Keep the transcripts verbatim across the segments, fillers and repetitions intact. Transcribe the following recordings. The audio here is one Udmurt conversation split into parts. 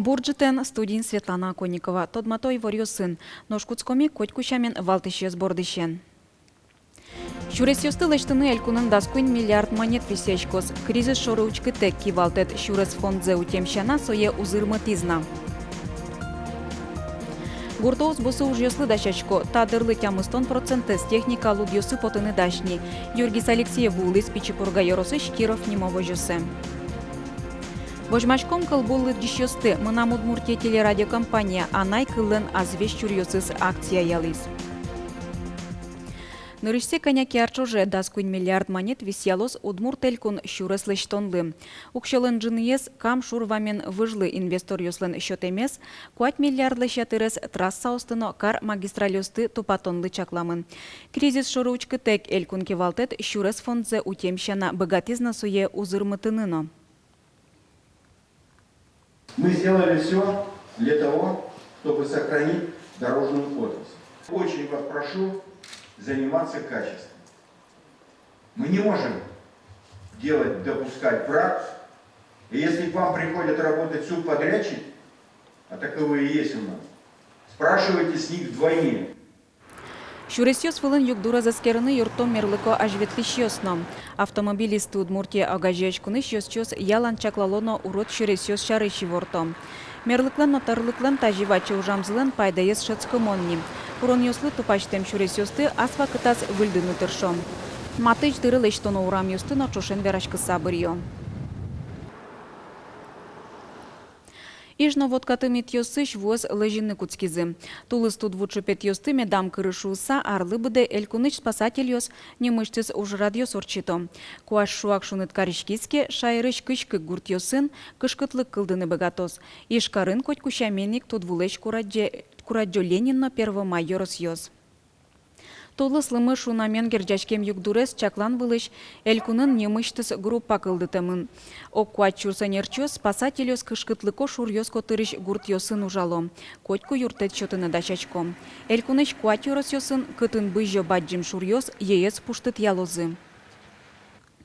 Бур ӝытэн! Студиын Светлана Оконникова. Тодмато иворъёсын. Нош кутскомы котьку сямен валтӥсез бордысен. Сюресъёсты лэсьтыны элькунын дас куинь миллиард манет висъяськоз. Кризис шоры учкытэк, кивалтэт сюрес фондзэ утем сяна сое узырмытӥз на. Гуртоос бусы ужъёслы дасясько. Та дырлы тямыстон процентэз техника лудъёсы потыны дась ни. Юргис Алексеев вуылӥз Пичи Пурга ёросысь Киров нимо возёсэ. Возьмаськом кылбур лыдӟисьёсты. «Мынам Удмуртие» телерадиокомпания «Анай кыллэн азвесь чуръёсыз» акция ялӥз. Нырысьсэ кӧня ке ар ӵоже дас куинь миллиард манет висъялоз Удмурт Элькун сюрес лэсьтонлы. Уксёлэн ӝыныез Кам шур вамен выжлы инвесторъёслэн сётэмез, куать миллиардлэсь ятырез трассаосты но кар магистральёсты тупатонлы чакламын. Кризис шоры учкытэк, элькун кивалтэт сюрес фондзэ утем сяна быгатӥз на сое узырмытыны но. Мы сделали всё для того, чтобы сохранить дорожную отрасль. Очень вас прошу заниматься качеством. Мы не можем делать, допускать брак. И если к вам приходят работать субподрядчики, а таковые есть у нас, спрашивайте с них вдвойне. Сюресъёс вылын югдурез эскерыны юртто мерлыко азьветлӥсьёс но. «Автомобилисты Удмуртии» огазеяськонысь ёзчиос ялан чаклало но урод сюресъёс сярысь иворто. Мерлыклэн но тӧрлыклэн тазьы ваче ужамзылэн пайдаез шӧдскымон ни. Куронъёслы тупасьтэм сюресъёсты ас вакытаз выльдыны тыршо. Матысь дыре лэсьтоно урамъёсты но ӵошен вераськыса быръё. Иж но Вотка тырмытъёсысь вуэз лэзьыны кутскизы. Тулыс тудву чыпетъёсты медам кыры шуыса, арлы быдэ элькунысь спасательёс нимысьтыз ужрадъёс ортчыто. Куазь шуак шуныт кариськиз ке, шаерысь кызь кык гуртъёсын кышкытлык кылдыны быгатоз. Ижкарын котьку сямен ик тудвулэсь курадӟе-, курадӟо Ленин но Первомай ёросъёс. Тулыс лымы шунамен герӟаськем югдурез чаклан вылысь элькунын нимысьтыз группа кылдытэмын. Ог куать сюрс ӧнерчиос спасательёс кышкытлыко шуръёс котырысь гуртъёсын ужало, котьку юрттэт сётыны дасясько. Элькунысь куать ёросъёсын, кытын бызё бадӟым шуръёс, йӧез пуштытъялозы.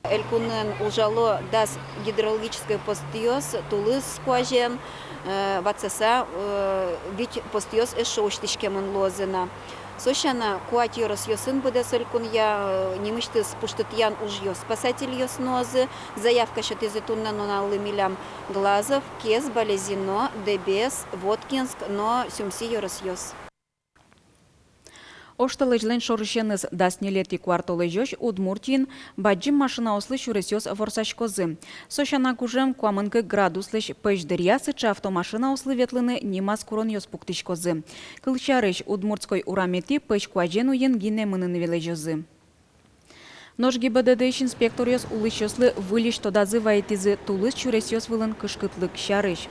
Элькунын ужало дас гидрологической постъёс, тулыс куазен, э, ватсаса, э, вить постъёс эшшо усьтӥськемын луозы на. Со сяна, куать ёросъёсын быдэс элькунъя, э, нимысьтыз пуштытъян ужъёс спасательёс нуозы. Заявка сётӥзы туннэ нуналлы милям Глазов, Кез, Балезино, Дэбес, Воткинск но Сюмси ёросъёс. Оштолэзьлэн шорысеныз. Дас ньылетӥ куартолэзёзь Удмуртиын бадӟым машинаослы сюресъёс ворсаськозы. Со сяна, гужем куамын кык градуслэсь пӧсь дыръя сыӵе автомашинаослы ветлыны нимаз куронъёс пуктӥськозы. Кылсярысь, Удмуртской ураметӥ пӧсь куазен уйин гинэ мыныны лэзёзы. Нош ГИБДД-ысь инспекторъёс улӥсьёслы выльысь тодазы вайытӥзы тулыс сюресъёс вылын кышкытлык сярысь.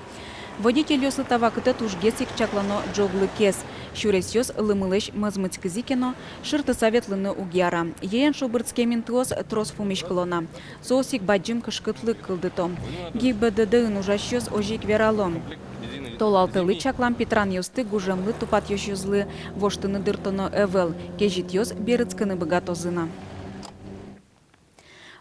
Водительёслы та вакытэ тужгес ик чаклано ӝоглыкез. Сюресъёс лымылэсь мӧзмытскизы ке но, шыртыса ветлыны уг яра. Йӧен шобыртскем интыос трос пумиськыло на. Соос ик бадӟым кышкытлык кылдыто. ГИБДД-ын ужасьёс озьы ик верало. Толалтэлы чаклам питранъёсты гужемлы тупатъёсьёслы воштыны дыртоно ӧвӧл, кезьытъёс берытскыны быгатозы на.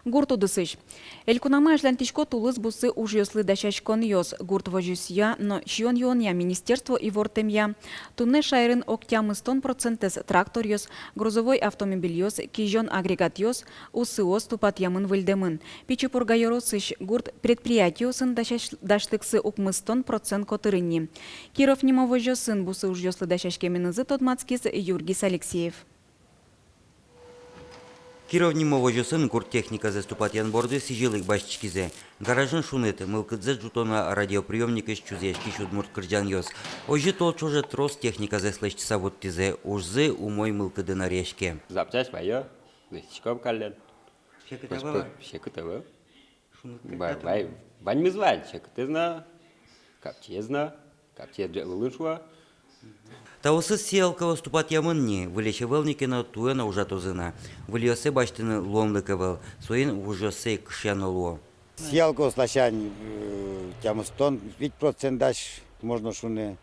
Гурт удысысь. Элькунамы азьланьтӥсько тулыс бусы ужъёслы дасяськонъёс. Гурт возёсъя но сиён-юонъя министерство ивортэмъя, туннэ шаерын ог тямыстон процентэз тракторъёс, грузовой автомобильёс, кизён агрегатъёс, усыос тупатъямын-выльдэмын. Пичи Пурга ёросысь гурт предприятиосын дасясь-, дасьлыксы укмыстон процент котырын ни. Киров нимо возёсын бусы ужъёслы дасяськеменызы тодматскиз Юргис Алексеев. Киров нимо возёсын гурт техниказэс тупатъян борды сӥзьылык басьтӥськизы. Гаражын шуныт, мылкыдзэс ӝутоно радиоприёмникысь чузъяськись удмурт кырӟанъёс. Озьы тол ӵоже трос техниказэс лэсьтыса вуттӥзы, ужзы умой мылкыдын ӧръяське. Запчасть ваё, лэсьтӥськом каллен. Секыт ӧвӧл-а? Секыт ӧвӧл. Шуныт кыртат-а? Вай, ваньмыз вань, секытэз но, капчиез но, капчиез ӝӧклылы шуо. Таосыз сеялкаос тупатъямын ни, выльысь ӧвӧл ни ке но, туэ но ужатозы на. Выльыоссэ басьтыны луонлык ӧвӧл, соин вужъёссэ кышъяно луо. Сеялкаос ласянь, э, тямыстон вить процент дась, можно шуны.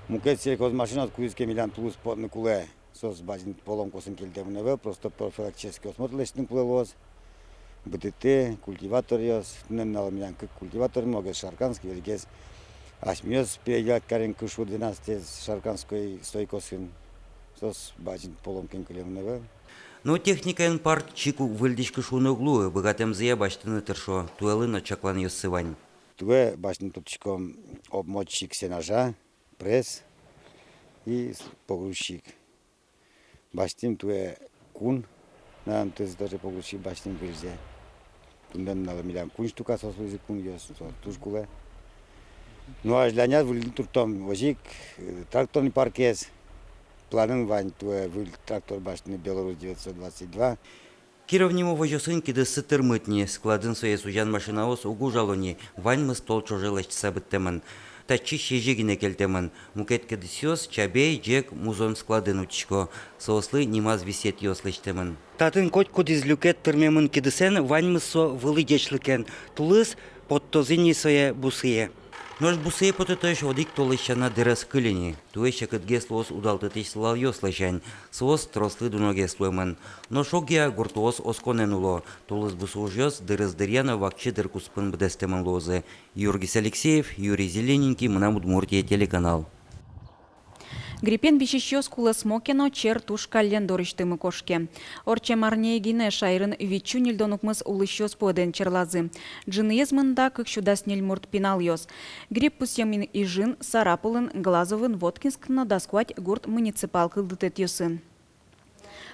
Мукет сельхозмашинаос кудӥз ке милям тулыс потыны кулэ. Соос бадӟым поломкаосын кельтэмын ӧвӧл, просто профилактический осмотр лэсьтыны кулэ луоз. Быдтӥ культиваторъёс, туннэ нуналлы милям кык культиватор, огез Шарканский, весьгес Асьмеос переделать карим кышур двенадцатез Шарканской сойкосын. Соос бадӟым поломкаен кылемын ӧвӧл. Но техникаен парк чик уг выльдӥськы шуыны уг луы, быгатэмзыя басьтыны тыршо, туэлы но чакланъёссы вань. Туэ басьтыны турттӥськом обмотчик сенажа, пресс и с-, погрузчик. Басьтӥм туэ кун, нам тӥзы тоже погрузчик басьтӥм выльзэ. Туннэ нуналлы милям куинь штука соос луизы, кунъёс, со туж кулэ. Ну, азьланяз выльдыны турттом озьы ик, э, тракторный паркез. Планын вань туэ выль трактор басьтыны, Беларусь девятьсот двадцать два. Киров нимо возёсын кидыссы тырмыт ни, складын сое сузян машинаос уг ужало ни, ваньмыз тол ӵоже лэсьтыса быдтэмын. Татчы сезьы гинэ кельтэмын. Мукет кидысъёс Чабей, Ӟег, Музон складын утисько. Соослы нимаз висъетъёс лэсьтэмын. Татын котькудӥз люкет тырмемын кидысэн, ваньмыз со вылӥ ӟечлыкен. Тулыс поттозы ни сое бусые. Нош бусые потытозь одӥг толэзь сяна дыр ӧз кыльы ни. Туэ секытгес луоз удалтытӥсь сылалъёс ласянь, соос трослы дуногес луэмын. Нош огъя гуртоос осконэн уло. Тулыс бусы ужъёс дырыз дыръя но вакчи дыр куспын быдэстэмын луозы. Юргис Алексеев, Юрий Зелененький, «Мынам Удмуртие» телеканал. Гриппен висисьёс кулэсмо ке но, чер туж каллен дорысьтымы кошке. Ортчем арняе гинэ шаерын витьсю ньыльдон укмыс улӥсьёс пуэдэн черлазы. Ӝыныез мында кык сю дас ньыль мурт пиналъёс. Грипп пусъемын Ижын, Сарапулын, Глазовын, Воткинск но дас куать гурт муниципал кылдытэтъёсын.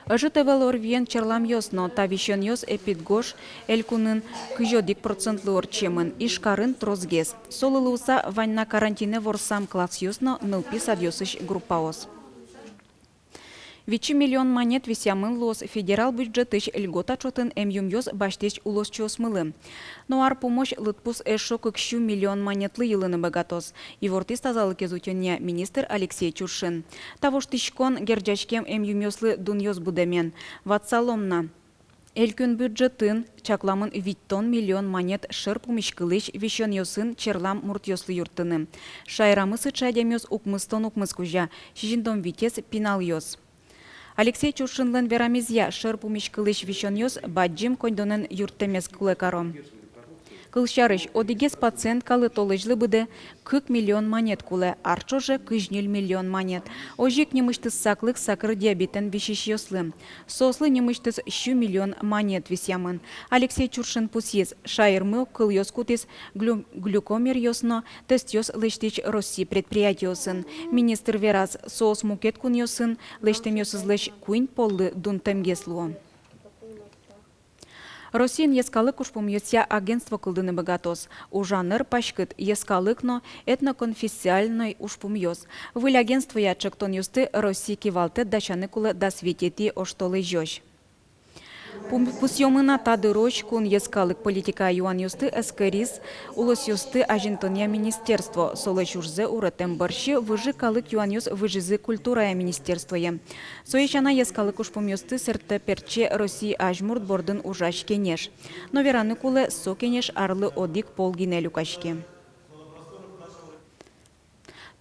Ӧжыт ӧвӧл ОРВИен черламъёс но. Та висёнъёс эпидгож элькунын кызь одӥг процентлы ортчемын, Ижкарын тросгес. Солы луыса вань на карантинэ ворсам классъёс но нылпи садъёсысь группаос. Витьсю миллион манет висъямын луоз федерал бюджетысь льгота ӵотын эмъюмъёс басьтӥсь улосчиосмылы. Но ар пумозь лыдпус эшшо кык сю миллион манетлы йылыны быгатоз, ивортӥз тазалыкез утёнъя министр Алексей Чуршин. Та воштӥськон герӟаськем эмъюмъёслы дунъёс будэмен. Ватсалом на, элькун бюджетын чакламын витьтон миллион манет шер пумиськылӥсь висёнъёсын черлам муртъёслы юрттыны. Шаерамы сыӵе адямиос укмыстон укмыс кузя, сизьымдон витез пиналъёс. Алексей Чуршинлэн верамезъя, шер пумиськылӥсь висёнъёс бадӟым коньдонэн юрттэмез кулэ каро. Кылсярысь, одӥгез пациенткалы толэзьлы быдэ кык миллион манет кулэ, ар ӵоже кызь ньыль миллион манет. Озьы ик нимысьтыз саклык сакыр диабетэн висисьёслы. Соослы нимысьтыз сю миллион манет висъямын. Алексей Чуршин пусйиз, шаермы огкылъёс кутӥз глю-, глюкомеръёс но тестъёс лэсьтӥсь Россиысь предприятиосын. Министр вераз, соос мукет кунъёсын лэсьтэмъёсызлэсь куинь поллы дунтэмгес луо. Россиын йӧскалык ужпумъёсъя агентство кылдыны быгатоз. Ужан ӧр паськыт: йӧскалык но этноконфессиональной ужпумъёс. Выль агентствоя ӵектонъёсты Россиысь кивалтэт дасяны кулэ дас витетӥ оштолэзёзь. Пум-, пусъёмы на, та дырозь кун йӧскалык политикая юанъёсты эскериз улосъёсты азинтонъя министерство. Солэсь ужзэ уретэм бӧрсьы выжы калык юанъёс выжизы культурая министерствое. Сое сяна, йӧскалык ужпумъёсты сэрттэ-пертче Россиысь азьмурт бордын ужась кенеш. Но вераны кулэ, со кенеш арлы одӥг пол гинэ люкаське.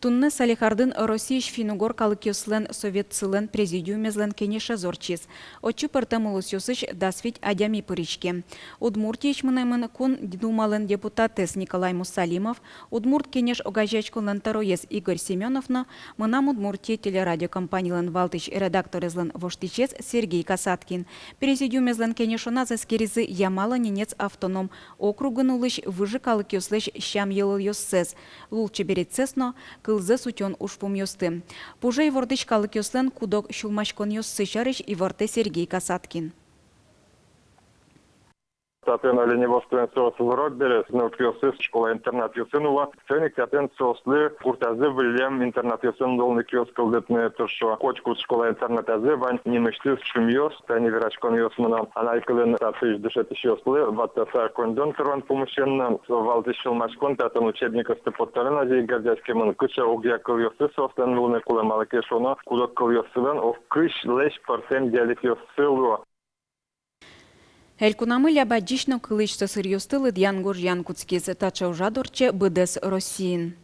Туннэ Салехардын Россиысь финн-угор калыкъёслэн советсылэн президиумезлэн кенешез ортчиз. Отчы пӧртэм улосъёсысь дас вить адями пыриське. Удмуртиысь мынэмын Кун Думалэн депутатэз Николай Мусалимов, Удмурт Кенеш огазеяськонлэн тӧроез Игорь Семёнов но «Мынам Удмуртие» телерадиокомпанилэн валтӥсь редакторезлэн воштӥсез Сергей Касаткин. Президиумезлэн кенешоназ эскеризы Ямало-Ненец автоном округын улӥсь выжы калыкъёслэсь сям-йылолъёссэс, лулчеберетсэс но кылзэс утён ужпумъёсты. Пужей вордӥсь калыкъёслэн куд-ог сюлмаськонъёссы сярысь ивортэ Сергей Касаткин. Татын оленеводствоен соос ворот бере, нылпиоссы школа-интернатъёсын уло. Соин ик татын соослы гуртазы выллем интернатъёсын луонлыкъёс кылдытыны тыршо. Котькуд школа-интернатазы вань нимысьтыз шимес, тани вераськонъёс мыно анай кылын, татысь дышетӥсьёслы ватсаса коньдон тырон пумысен но. Со валтӥсь сюлмаськон: татын учебникъёсты поттонэн азьло герӟаськемын, кыӵе огъя кылъёссы соослэн луыны кулэ, малы ке шуоно куд-ог кылъёссылэн ог кызьлэсь пӧртэм диалектъёссы луо. Элькунамы ляб адӟись но кылӥсь сӧсыръёсты лыдъян-гожъян кутскиз. Таӵе ужрад ортче быдэс Россиын.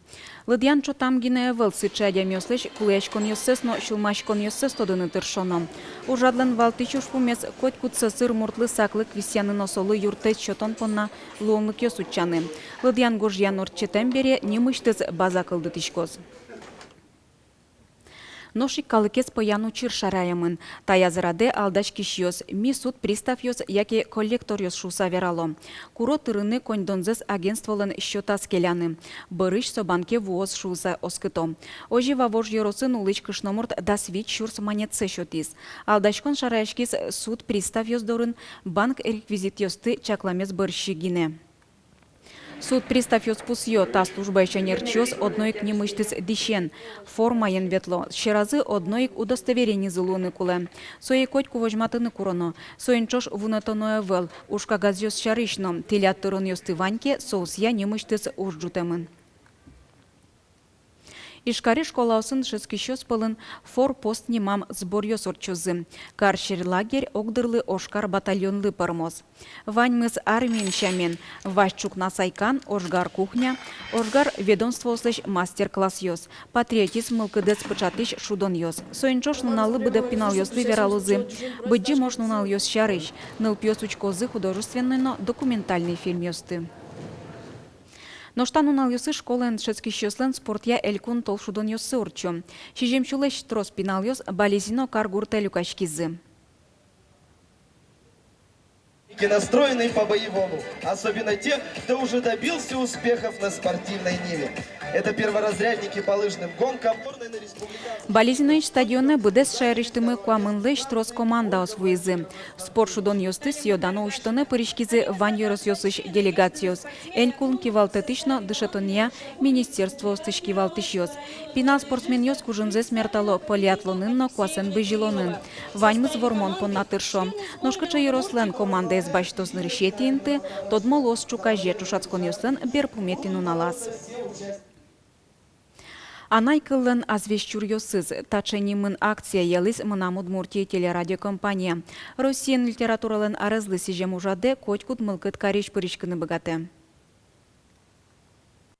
Лыдъян чотам гинэ ӧвӧл, сыӵе адямиослэсь кулэяськонъёссэс но сюлмаськонъёссэс тодыны тыршоно. Ужрадлэн валтӥсь ужпумез — котькуд сӧсыр муртлы саклык висъяны но солы юрттэт сётон понна луонлыкъёс утчаны. Лыдъян-гожъян ортчытэм бере нимысьтыз база кылдытӥськоз. Нош ик калыкез пӧян учыр шараямын. Таяз радэ алдаськисьёс, ми суд приставъёс яке коллекторъёс шуыса верало. Куро тырыны коньдонзэс агентстволэн счётаз келяны. Бӧрысь со банке вуоз шуыса оскыто. Озьы Вавож ёросын улӥсь кышномурт дас вить сюрс манетсэ сётӥз. Алдаськон шараяськиз суд приставъёс дорын банк реквизитъёсты чакламез бӧрсьы гинэ. Суд приставъёс пусъё: та службаысь ӧнерчиос одно ик нимысьтыз дӥсен, формаен ветло, сьӧразы одно ик удостоверенизы луыны кулэ. Сое котьку возьматыны куроно. Соин ӵош вунэтоно ӧвӧл, ужкагазъёс сярысь но. Тӥляд тыронъёсты вань ке, соосъя нимысьтыз уж ӝутэмын. Ижкаре школаосын дышетскисьёс пӧлын «Форпост» нимам сборъёс ортчозы. Кар сьӧр лагерь огдырлы Ожкар батальонлы пӧрмоз. Ваньмыз армиын сямен: вазь ӵукна сайкан, ожгар кухня, ожгар ведомствоослэсь мастер-классъёс, патриотизм мылкыдэз пыӵатӥсь шудонъёс. Соин ӵош нуналлы быдэ пиналъёслы вералозы Быдӟым ож нуналъёс сярысь, нылпиос учкозы художественной но документальной фильмъёсты. Нош та нуналъёсы школаын дышетскисьёслэн спортъя элькун толшудонъёссы ортчо. Сизьым сюлэсь трос пиналъёс Балезино каргуртэ люкаськизы. Настроенные по-боевому, особенно те, кто уже добился успехов на спортивной ниве. Это перворазрядники по лыжным гонкам. Балезиноысь стадионэ быдэс шаерысьтымы куамынлэсь трос командаос вуизы. Спорт шудонъёсты сӥё-дано усьтонэ пыриськизы вань ёросъёсысь делегациос, элькун кивалтэтысь но дышетонъя министерствоосысь кивалтӥсьёс. Пинал спортсменъёс кужымзэс мертало полиатлонын но куасэн бызьылонын. Ваньмыз вормон понна тыршо. Нош кыӵе ёрослэн командаез басьтоз нырысетӥ инты, тодмо луоз ӵуказе ӵошатсконъёслэн берпуметӥ нуналаз. «Анай кыллэн азвесь чуръёсыз» — таӵе нимын акция ялӥз «Мынам Удмуртие» телерадиокомпания. Россиын литературалэн арезлы сӥзем ужрадэ котькуд мылкыд карись пыриськыны быгатэ.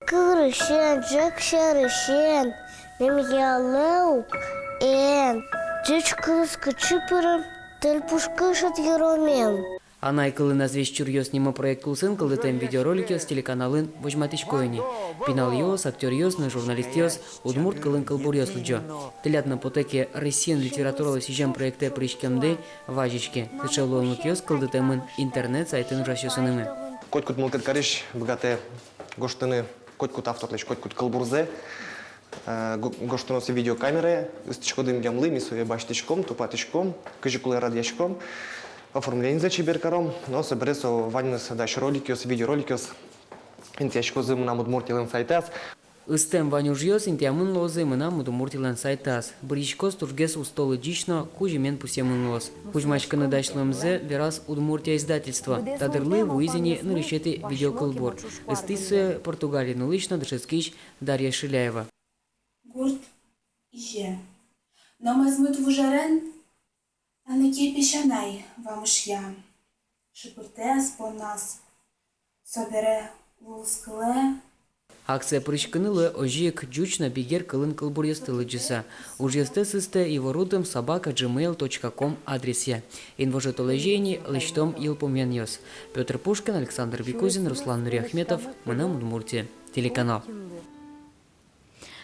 Кырысен, ӝӧк сьӧрысен, мемъялэ ук эн. Ӟеч кылыз кытчы пырем, тэль пушкы ышет йыромем. «Анай кыллэн азвесь чуръёс» нимо проект улсын кылдытэм видеороликъёс телеканалын возьматӥсько ини. Пиналъёс, актёръёс но журналистъёс удмурт кылын кылбуръёс лыдӟо. Тӥляд но потэ ке Россиын литературалы сӥзем проектэ пыриськемды, вазиське. Сыӵе луонлыкъёс кылдытэмын интернет сайтын ужасьёсынымы. Котькуд мылкыд карись быгатэ гожтыны котькуд авторлэсь котькуд кылбурзэ. Э, го-, гожтоно сое видеокамерае, ыстӥськоды милемлы, ми сое басьтӥськом, тупатӥськом, кызьы кулэ радъяськом, оформлениезэ чебер каром, но собере со ваньмыз дась роликъёс, видеороликъёс интыяськозы «Мынам Удмуртиелэн» сайтаз. Ыстэм вань ужъёс интыямын луозы «Мынам Удмуртиелэн» сайтаз. Быръиськоз тужгес усто лыдӟись но кузьымен пусъемын луоз. Кузьмаськыны дась луэмзэ вераз «Удмуртия» издательство. Та дырлы вуиз ини нырысетӥ видеокылбур. Ыстӥз сое Португалиын улӥсь но дышетскись Дарья Шиляева. Гурт изе. Но мӧзмыт вужерен аныке песянай вамышъя. Шыпыртэ ас понназ. Собере улскылэ. Акцие пыриськыны луэ озьы ик ӟуч но бигер кылын кылбуръёсты лыдӟыса. Ужъёсты сӥзтэ иворутым собака джимейл точка ком адресъя. Инвожо толэзе ини лэсьтом йылпумъянъёс. Пётр Пушкин, Александр Бекузин, Руслан Нуриахметов, «Мынам Удмуртие» телеканал.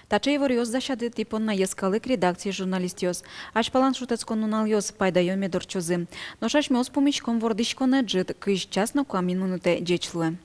Таӵе иворъёс дасяды тӥ понна йӧскалык редакциысь журналистъёс. Азьпалан шутэтскон нуналъёс пайдаё мед ортчозы. Нош асьмеос пумиськом вордӥськонэ ӝыт кызь час но куамын минутэ. Ӟеч луэ.